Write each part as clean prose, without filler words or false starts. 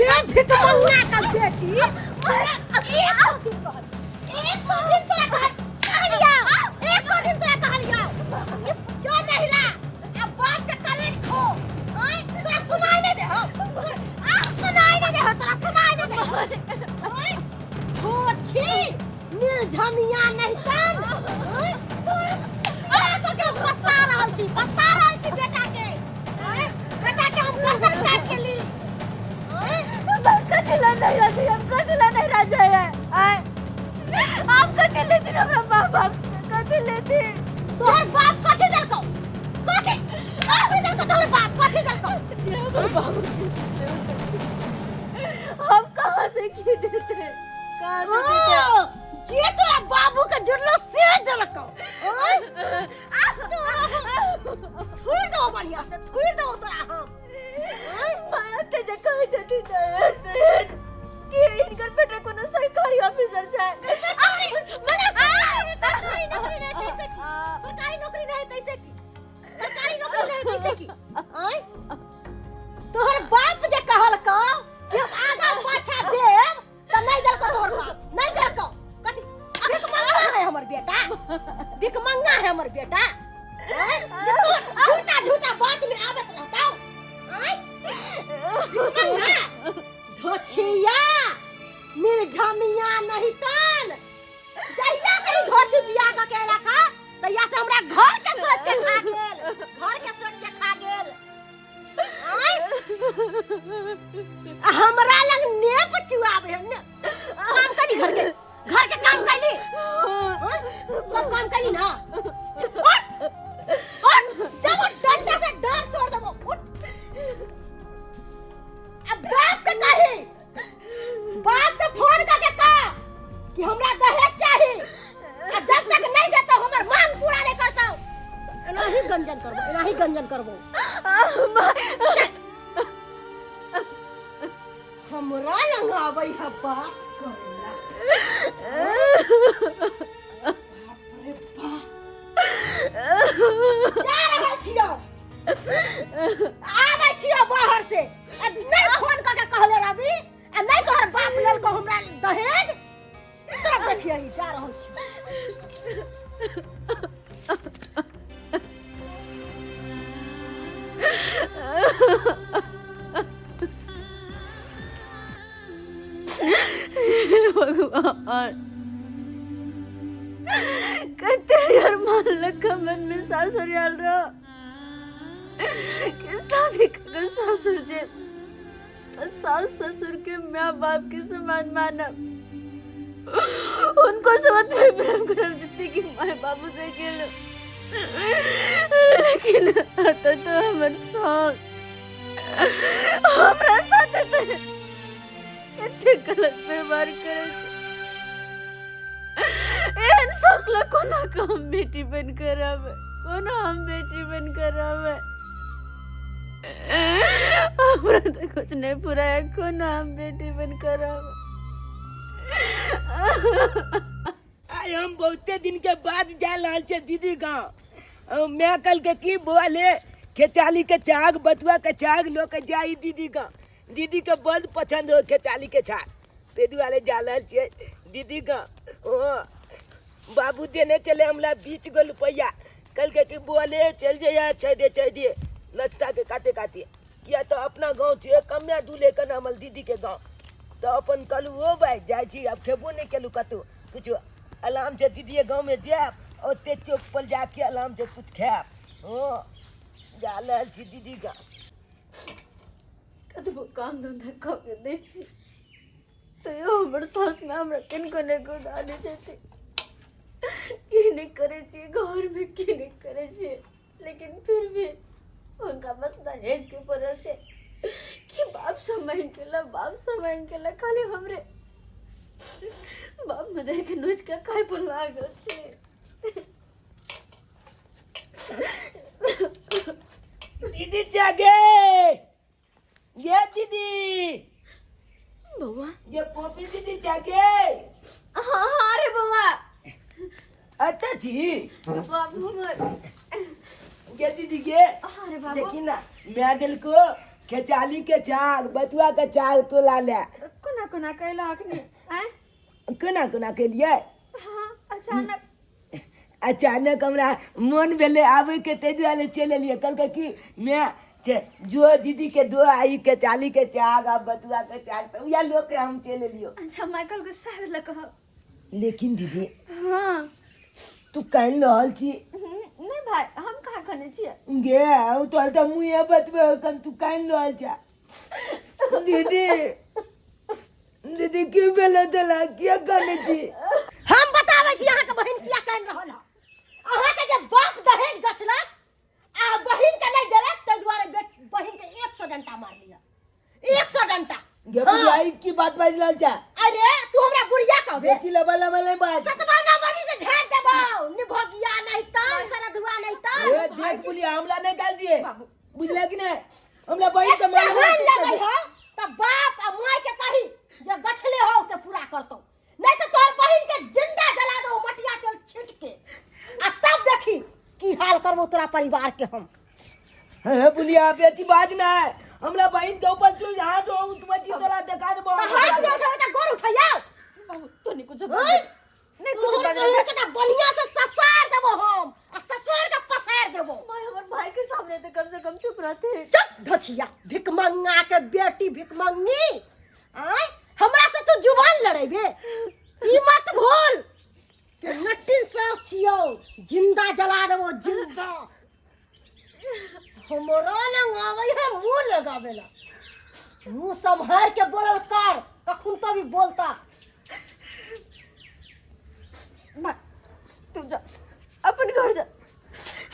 ये भिखमंगा का बेटी, एक सौ दिन कहल, 100 दिन तोरा कहल, कहलिया, 100 दिन तोरा कहलिया, ये क्यों नहीं रा अब बाप के करेट खो। आय तोरा सुनाई नहीं दे हो, आ सुनाई नहीं दे हो, तोरा सुनाई नहीं दे हो। आय छी निर्झमिया नहीं तन। आय तोरा आ तो के बता रहल छी, बता रहल छी बेटा के। आय बेटा के हम गर्दन काट के ली। आय कथी ला नहीं राजा, हम कथी ला नहीं राजा है? आय आप कथी लेती हमरा माँ बाप से? कथी लेती? तोहर बाप कथी देलकौ? कथी कथी देलकौ तोहर बाप? कथी देलकौ? जे हमर बाबू हम कहाँ से की देते, कहाँ से देते? ओ, जे तोरा बाबू के जुड़लो से देलकौ। आय आ तोरा थुइर दो, बढ़िया से थुइर दो तोरा हम। माते जे कहै छथिन दहेज दहेज कि हिनकर बेटा कोनो सरकारी ऑफिसर छै। मगर सरकारी नौकरी नहीं तैसे की? सरकारी नौकरी नहीं तैसे की? सरकारी नौकरी नहीं तैसे की? आय तोहर बाप जे कहलकौ कि हम आगा पाछा देब त नहीं देलकौ तोहर बाप, नहीं देलकौ। कथी भिखमंगा है हमर बेटा? भिखमंगा है हमर बेटा? आय जे तोहर झूठा झूठा बात में आबत रहतौ। आय भिखमंगा धोछिया निर्झमिया नहीं तन, जहिया से ई धोछी बियाह कऽ के एलक हँ, तहिया से हमरा घर के सोच के खा गेल, घर के सोच के खा गेल। आँय? आ हमरा लग नेप चुआबे है ने। काम कैली घर के, घर के काम कैली? हाँ? सब काम कैली ना? उठ उठ, देबो डंडा से डांट तोड़ देबो, उठ। अब बाप के कही, बाप के फोन करके कह कि हमरा दहेज चाही, आ जब तक नहीं देता, हमर मांग पूरा नहीं करता, एनाही गंजन करबो, एनाही गंजन करबो। हमरा लंग आबै है बात करेला। बाप रे बाप, जा रहल छियौ, आबै छियौ बाहर से। आ नहीं फोन करके कहले रवि, आ नहीं तोहर बाप लेलको हमरा दहेज, तोरा देखिए जा रहल छी। भगवान, कते यार मान लखा मन में सासुर आयल रह कि शादी कर सासुर जे तो सास ससुर के माँ बाप के समान मानब, उनको समझ में प्रेम करब जितने कि माय बाबू से गेल। लेकिन तो तो हमर सास हमरा साथ तो कते गलत व्यवहार करै छै। एहन सोचल कोना के हम बेटी बन कर रहबै, कोना हम बेटी बन कर रहबै? हमरा तऽ कुछ नहि फुराय, कोना हम बेटी बन कर रहबै? आइ हम बहुते दिन के बाद जा रहल छियै दीदी गाँव। मैं कल के की बौआ ले खेचाली के चाग, बथुआ के चाग लो के जाई दीदी गाँव। दीदी के बड़ पसंद हो खेचाली के छाग, ताहि दुआरे जा रहल छियै दीदी गाँव। ओ बाबू देने चले हमरा 20 गो रुपैआ, कहलकै कि बौआ ले चलि जइहे छै दे छै दे नाश्ता के काते काते, किया तऽ अपना गाँव छै कमे दूर लेकिन हमर दीदीके गाँव। तऽ अपन कहलहुँ ओ भाइ जाइ छी, आब खेबो नहि केलहुँ कतहु किछु, आराम से दीदीए गाँवमे जायब, ओते चौक पर जाके आराम से कुछ खायब। हँ, जा रहल छी दीदी गाँव। कतबो काम धंधा कऽ के दै छी तैयो हमर सासुमे हमरा किनको नहि गुदानै छथिन। की नहि करै छियै घरमे, की नहि करै छियै, लेकिन फिर भी हुनका बस दहेजके पड़ल छै कि बापसँ माँगि केला, बापसँ माँगि केला। खाली हमरे बाप मदरके नोचि कऽ खाइ पर लागल छै। दीदी जागे, ये दीदी। बौआ। ये पॉपी दीदी जागे। हाँ हाँ, अरे बौआ। अच्छा जी। बाबू हमर। ये दीदी गे। अरे बाबू। देखी ना, मैं दिल को खेचाली के चाग बथुआ के चाग तोला ले। कोना कोना कैला अखनी आय? केना केना केलियै? हाँ, अचानक अचानक हमरा मन भेलै आबैके, ताहि दुआरे चलि एलियै। कहलकै कि माय छै जो दीदी के दो आई के चाली के चाग आ बथुआ के चाग, तऽ उएह लऽ के हम चलि एलियै। अच्छा, माइकल के साग लऽ कऽ। लेकिन दीदी, हाँ, तू कानि रहल छी? नहीं भाई, हम कहाँ कहने छियै। गे, ओ तोहर तऽ मुँहे बतबै कन तू कानि रहल छा। दीदी, दीदी, की भेलै तोरा? किया कानै छी? हम बताबै छी अहाँके बहिन किया कानि रहल है। अहाँके जे बाप दहेज गछलक आ बहिन के नहि देलक, ताहि दुआरे बहिन के 100 डंटा मारलियै, 100 डंटा। गे बुढ़िया, ई की बात बाजि रहल छा? अरे, तू हमरा बुढ़िया कहबे? बेटी लबा लबा नहीं बाज। सतबा ना बनी से झाड़ देबौ निभोगिया, नहीं तन सरदुआ नहीं तन। ए देख बुढ़िया, हमरा नहीं गाल दिए, बुझला कि नहीं? हमरा बहिन के एते मारल हाल लगै है त बाप आ माय के कही जे गछले हो से पूरा करतौ, नहीं तो तोहर बहिन के जिंदा जला दो मटिया तेल छीट के, आ तब देखी की हाल करबो तोरा परिवार के हम। हे बुलिया, बेटी बाज ना है, हमरा बहिन के ऊपर तू हाथ हो उठबै छी तोरा देखा देबो। त हाथ जे उठेबै त गोर उठैया। बाबू, तो नहीं कुछ ओए, नहीं कुछ तोहर बाज। बहिन के त बढ़िया से ससार देबो हम आ ससार के पसार देबो। माय, हमर भाई के सामने तो कम से कम चुप रहते। चुप धचिया, भिकमंगा के बेटी, भिकमंगी। आय, हमरा से तू जुबान लड़ेबे? ई मत भूल कि नट्टिन सास छियौ, जिंदा जला देबो जिंदा। हमरा लग आबै है मुंह लगाबे ला, मुंह सम्हार के बोलल कर, कखन तो भी बोलता। माय, तू जा, अपन घर जा,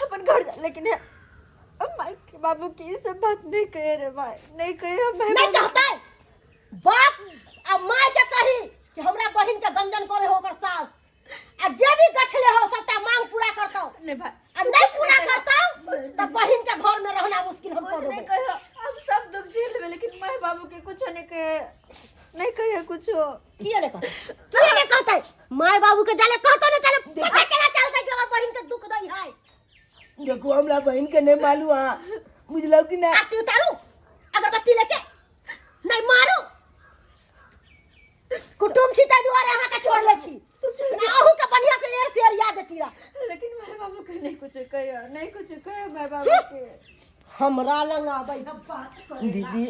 अपन घर जा। लेकिन है, अब माई के बाबू की ई सब बात नहीं कहे रे भाई, नहीं कहे हम माय नहीं बाबू। कहते बाप आ माय के कही कि हमरा बहिन के गंजन करे हो ओकर सास, आ जे भी गछले हो सबटा मांग पूरा करतौ। नहीं भाई। आ नहीं पूरा करतौ त बहिन के घर में रहना मुश्किल हम कुछ कर नहीं देबो। कहे, हम सब दुख झेल लेबे, लेकिन माय बाबू के कुछ नहीं कहे, नहीं कहे कुछो। किया नहीं कहते? किया नहीं कहते? माय बाबू के जाले कहतो ने ताले पता केना चलतै कि हमर बहिन के दुख दै है? देखो, हमरा बहिन के नहीं मालू, हाँ, बुझलौ कि नहीं? आरती उतारू अगरबत्ती लेके, नहीं मारू। कुटुम छी ताहि दुआरे अहाँके छोड़ले छी ना, अहूँ के बढ़िया से एर से याद देती रह। लेकिन माय बाबू के नहीं कुछ कहे, नहीं कुछ कहे माय बाबू के। हमरा लग आबै है बात करे। दीदी,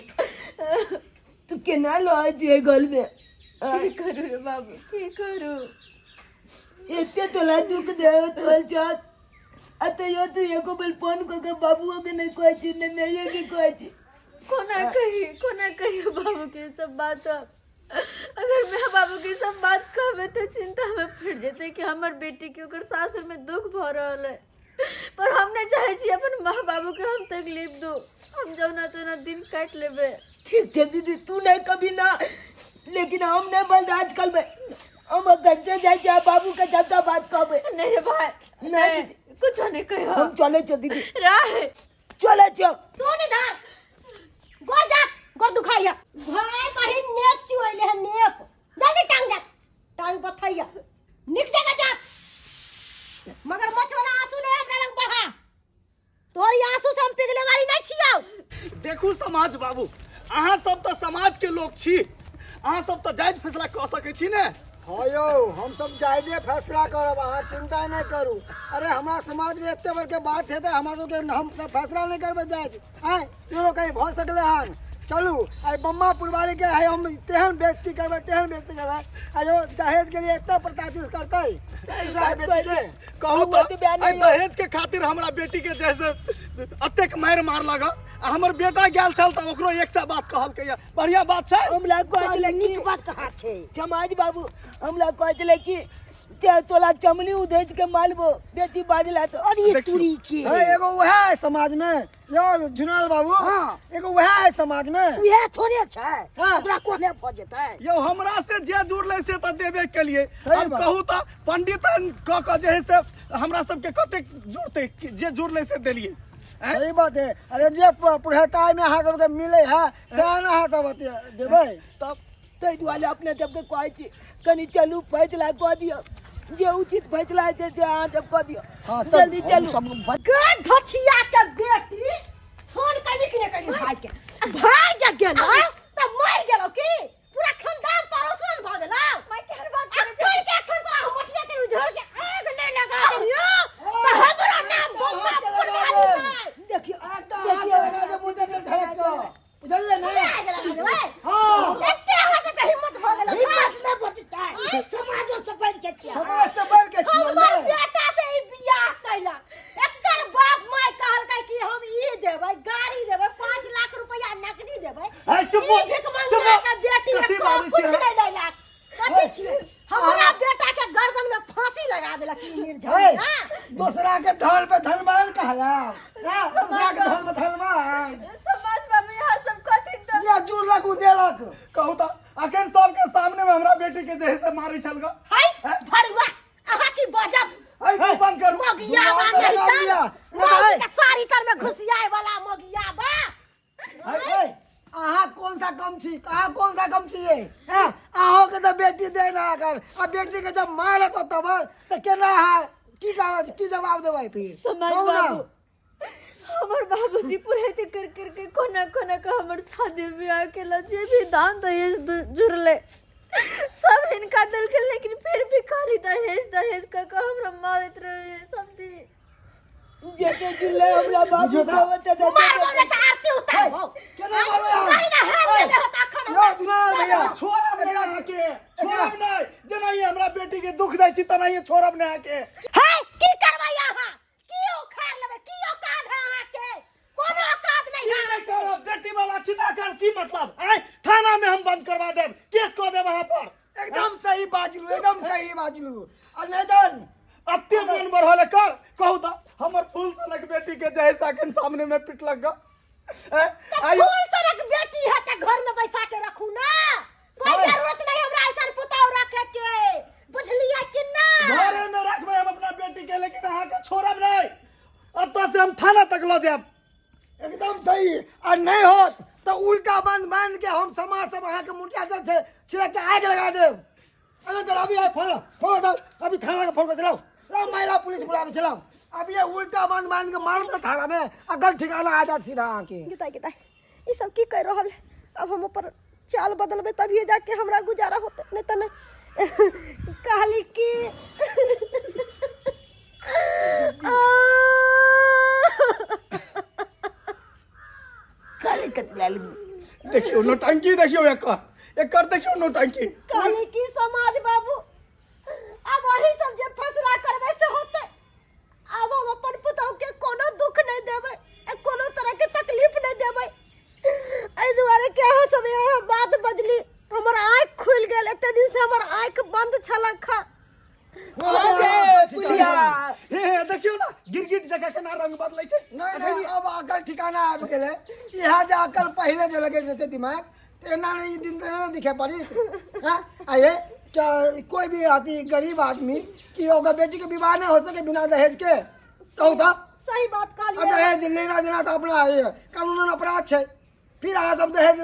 तू केना लऽ छियै गल में? की करू रे बाबू, की करू? एते तोला दुख दे तोल छत आ तैयो तू एको बेर फोन कऽ के बाबुओ के नहि कहै छी, ने माइयो के कहै छी। कोना कही, कोना कही बाबू के सब बात? अगर मैं बाबू के सब बात कहबे तो चिंता में पड़ जेते कि हमर बेटी के ओकर सासुर में दुख भ रहल है। पर हम नहीं चाहे छी अपन माँ बाबू के हम तकलीफ दू। हम जौना तोना दिन काटि लेबे। ठीक छै दीदी, तू नहीं कभी ना, लेकिन हम नहीं बर्दाश्त करबै। हम गंजे जाइ छियै, बाबू के सबटा बात कहबै। नहीं रे भाई। नहीं। नहीं, कुछो नहीं कहियो। हम चलै छियो दीदी। राह। चलै छियो। सुन इधर, गोर जा, गोर दुखाइया। भाई बहिन नेप चुएले है नेप, जल्दी टांग जा, टांग बथैया, निक जगह जा। मगर मछवाला आंसू नहीं हमरा लग बहा, तोरी आंसू से हम पिघले वाली नहीं छियौ। देखू समाज बाबू, अहाँ सब तऽ समाज के लोग छी, अहाँ सब तऽ जायज फैसला कऽ सकै छी ने? हाँ यौ, हम सब जायजे फैसला करब, अहाँ चिंता नहि करू। अरे, हमरा समाजमे एते बड़के बात हेतै, हमरा सबके हम तऽ फैसला नहि करबै जायज? आँय, इहो कहीं भऽ सकलै हन? चलू, आइ बम्मा पुरवारी के है हम तेहन बेइज्जती करबै, तेहन बेइज्जती करबै। आयो दहेज के लिए एतना प्रताड़ित करतै दूसरा बेटी के? कहू ओ तऽ तऽ बयान एहि नहि। दहेज के खातिर हमरा बेटी के जे से अतेक मारि मार लग, आ हमर बेटा गेल छल तऽ ओकरो एक सए बात कहलकै। बढ़िया बात छै? हमरा कहै छलै कि नीक बात कहाँ छै? समाज बाबू, हमरा कहै छलै कि जे तोला चमली उधेज के मारबो, बेटी बाजला तो। अरे देखियौ। तुरी के है एगो वएह है समाज में यौ झुनाल बाबू। हाँ। एगो वएह है समाज में। उहे थोड़े छै। हाँ। ओकरा कोने भऽ जेतै? यौ, हमरा से जे जुड़लै से तऽ देबे केलिए। सही आब बात। कहू तऽ पंडित कऽ कऽ जे है से हमरा सबके कतेक जुड़तै? जे जुड़लै से देलिए। आँय? सही बात है। अरे, जे पुरहताई में अहाँ सबके मिले है सएह ने अहाँ सब अथी देबै। तब ताहि दुआरे अपने सबके कहै छी, कनि चलू, फैसला कऽ दियौ, जे उचित फैसला छै से अहाँ सब कऽ दियौ। हाँ, चल, जल्दी हम चलू। सब गे धछिया के बेटी, फोन करी कि नहीं करी भाई के? भाग जा गेलो त मर गेलो की पूरा खानदान तोरो सुन भ गेलो। माय केहन बात करै अखन के अखन तोरा हम मटिया के उझोर के आग नहीं लगा देलियो त हमरा नाम बम्मा पुरवाली नहीं। देखियो एकदम आग लगा दे मुंह देख धड़क के, बुझलियै ने? पूरा आग लगा देबै। हाँ। एते अहाँ सबके हिम्मत भ गेलो? हिम्मत नहि बचतै, समाजो से बढ़ि के छियै। समाज से बढ़ के छियै। हमर ने? बेटा से ई बियाह कैलक, एकर बाप माय कहलकै कि हम ई देबै, गाड़ी देबै, 5 लाख रुपया नकदी देबै। है, चुप ई भिखमंगा चुप। के बेटी कथी के बाजै कुछ छियै? नहीं देलक। कथी छियै? हमरा बेटा के गर्दन में फांसी लगा देलक ई निर्झर। हे, दोसरा के धन पे धनवान कहला, हाँ, दोसरा के धन पे धनवान। समाज बाबू, यहाँ सब कथिन तऽ ये जुड़लक उ देलक। कहू तऽ अखन सबके सामने में हमरा बेटी के जे है से मारै छल ग। है भड़ुआ, अहाँ की बजब? है, तू बंद करू। मोगिया बा। दुआर पे नहीं लगा तर दिया। मौगी के साड़ी तर में घुसियाए वाला मोगिया बा। हे, अहाँ कौन सा कम छी? अहाँ कौन सा कम छियै? हैं, अहों के तऽ बेटी दे ना अगर आ बेटी के जब मारत तब तऽ केना अहाँ की कहब, की जवाब देबै फिर? समाज कहू ना। बाबू, हमर बाबूजी पुरैत कर कर के कोना कोना के हमर शादी ब्याह केला। जे भी दान दहेज जुड़ले सब हिनका देलकै, लेकिन फिर भी खाली दहेज दहेज कह के हमरा मारैत रहे सब दिन। जते जुड़ले हमरा बाबू बुझियौ के तऽ। ओते दे। मारबो ने तऽ आरती उतारबो। केना मारबै अहाँ? कहीं ना हेल लेने होता अखन। यौ दुलार भैया। छोड़ब नहि अहाँके, छोड़ब नहि। जेना ही हमरा बेटी के दुख दै छी तेनाहिए छोड़ब नहि अहाँके। हे, की करबै अहाँ? की उखाड़ लेबै? की औकात है अहाँके? कोनो औकात नहीं की है। नहि करब? बेटी वाला छिता कर की मतलब? आय, थाना में हम बंद करवा देब, केस कऽ देब अहाँ पर। एकदम सही बाजलू, एकदम सही बाजलू। आ नहि तहन अते मन बढ़ल है कर। कहू तऽ हमर फूल सनक बेटी के जे है से अखन सामने में पिटलक ग। हैं? तऽ आइयो फूल सनक बेटी है तऽ घर में बैसा के रखू ना, कोई है। जरूरत नहीं हमरा ऐसा पुताव रखे के, बुझलियै कि ना? घरे में रखबै हम अपना बेटी के, लेकिन अहाँके छोड़ब नहि। एतऽ से हम थाना तक लऽ जायब। एकदम सही। आ नहि होत तऽ उल्टा बंद बांध के हम समाज सब अहाँके मुटिया जे छै छिड़क के आगि लगा देब। अरे चल, अभी आए फोन फोन दो, अभी थाना के फोन कर। चलाओ लाओ महिला पुलिस बुलावे, चलाओ अभी। ये उल्टा बंद बांध के मार दो थाना में, अगल ठिकाना आ जात सीधा अहाँके। गिताई गिताई, ई सब की कर रहल है? अब हम ऊपर चाल बदलबै तभिए जाके हमरा गुजारा होते, नहीं तऽ नहीं। कहली कि खाली कतला। देखियौ नौटंकी, देखियौ एकर एकर देखियौ नौटंकी। कहली कि समाज बाबू, अब वही सब जे फैसला करबै से होते। अब हम अपन पुतहु के कोनो दुख नहीं देबै आ कोनो तरह के तकलीफ नहीं देबै। एहि दुआरे कि अहाँ सब इएह बात बजली, हमर आँखि खुलि गेल। एते दिन से हमर आँखि बंद छलक हँ। पुलिया। हे हे, देखियौ ने गिरगिट जकाँ केना रंग बदलै छै। नहीं नहीं, अब अकल ठिकाना आबि गेलै। इएह जे अकल पहिले जे लगे जेतै दिमाग तऽ एना नहि ई दिन तऽ एना दिखे पड़ी। हैं, आ ये क्या कोई भी अथी गरीब आदमी कि ओकर बेटी के विवाह नहि हो सके बिना दहेज के? कहू तऽ। सही बात आ कहलियै। दहेज लेना देना तऽ अपना ये कानूनन अपराध छै, फिर अहाँ सब दहेज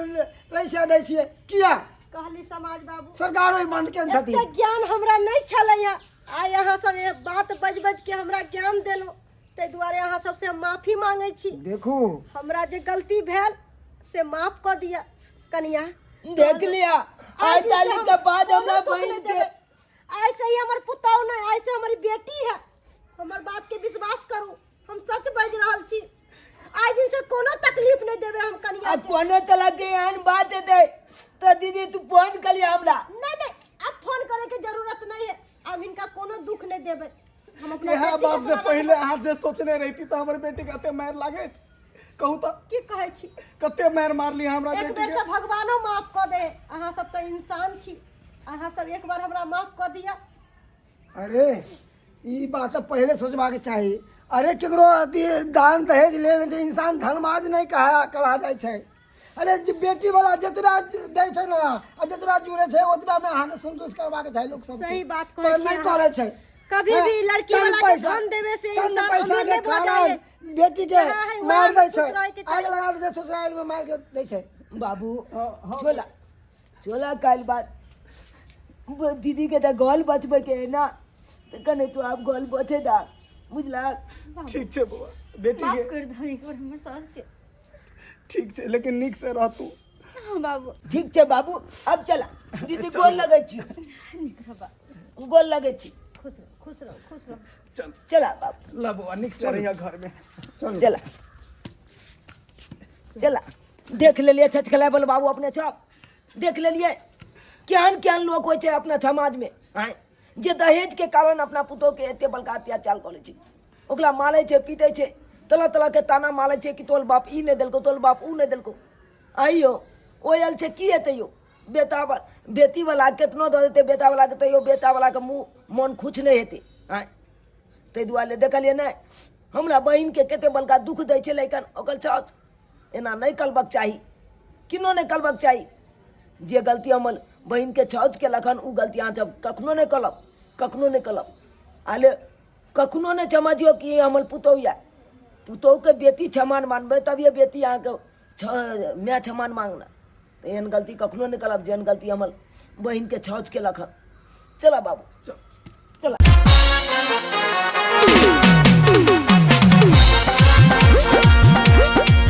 लै छियै, दै छियै किया? कहली समाज बाबू, सरकार ओहि बंद केने छथिन। एते ज्ञान हमरा नहीं छलै है, आइ अहाँ सब ये बात बज बज के हमरा ज्ञान देलहुँ, ताहि दुआरे अहाँ सबसे हम माफी मांगै छी। देखू, हमरा जे गलती भेल से माफ कऽ दिअ कनिया। देख लिया, आइ दिन से ताली हम के बाद हमरा कोनो दुख बहिन नहि के देबै। आइ से ही हमर पुतहु नहि, आइ से हमर बेटी है। हमर बात के विश्वास करू, हम सच बाजि रहल छी। आइ दिन से कोनो तकलीफ नहीं देबै हम कनिया आ के। कोनो तरह के एहन बात हेतै तऽ दीदी तू फोन करिया हमरा। नहीं नहीं, अब फोन करे के जरूरत नहीं है। अब इनका कोनो दुख नहीं देबै हम अपना इएह बेटी के बात से सलामत। पहिले अहाँ जे सोचने रहिती तऽ हमर बेटी कते मारि लागैत? कहू तऽ। की कहै छी? कते मारि मारली हमरा एक बेटी बेर के। तऽ भगवानो माफ कऽ दे, अहाँ सब तऽ इंसान छी। अहाँ सब एक बार हमरा माफ कऽ दिअ। अरे ई बात तऽ पहिले सोचबाक चाही। अरे केकरो अथी दान दहेज लेने छै इंसान धर्माज नहि कहा कहा जाइ छै। अरे जे बेटी वाला जतबा दै छै ने आ जतबा जुड़े छै, ओतबा मे अहाँके संतोष करबाक चाही लोक सबके। सही बात कहै पर छी नहि अहाँ। करै छै। कभी हैं? भी लड़की चंद वाला के पैसा, धन देवे से चंद इंसान पैसा अमीर के नहीं भऽ कारण जाइ है। बेटी के जहाँ है वहाँ मार दै खुश छै, रहैके चाही। आगि लगा दै छै, ससुराल मे मार के दै छै। बाबू, छोला छोला, काल्हि बात दीदी के तऽ गल बचबै के है ना, तऽ कने तू आब गल बचे दा, बुझला? ठीक छै बौआ, बेटी माफ के कर दो एक बार हमर सास के। ठीक छै, लेकिन नीक से रह तू। हाँ बाबू। ठीक छै बाबू, अब चला दीदी, गोर लगै छी, गोर लगै छी। खुश रहो, खुश रहो, खुश रहो। चल। चला बाबू। ला बौआ, नीक से रहिया घर में। चलू। चला चला। देख लेलियै छचखला बोल बाबू, अपने छप देख लेलियै केहन केहन लोक होइ छै अपना समाजमे। आँय, जे दहेजके कारण अपना पुतोहके एते बड़का अत्याचार करै छै, ओकरा मारै छै, पीटै छै, तरह तरहके ताना मारै छै कि तोहर बाप ई नहि देलकौ, तोहर बाप ओ नहि देलकौ। आइयो ओहि आयल छै, की हेतै यौ? बेटा बेटीवला केतनो दऽ देतै बेटावलाके, तैयो बेटावलाके मुँह मन खुश नहि हेतै। आँय, ताहि दुआरे देखलियै नहि, हमरा बहिनके कते बड़का दुःख दै छै, लेकिन ओकर छछ एना नहि करबाक चाही, किनो नहि करबाक चाही। जे गलती हमर बहिनके छछ केलक हन, ओ गलती अहाँ सब कखनो नहि करब, कखनो नहि करब। आले कखनो नहि समझियौ कि हमर पुतोहु यऽ। पुतोहुके बेटी क्षमा मानबै तभिए बेटी अहाँके माय क्षमा मांगना। तऽ एहन गलती कखनो नहि करब जेहन गलती हमर बहिनके छछ केलक हन। चलऽ बाबू। चल।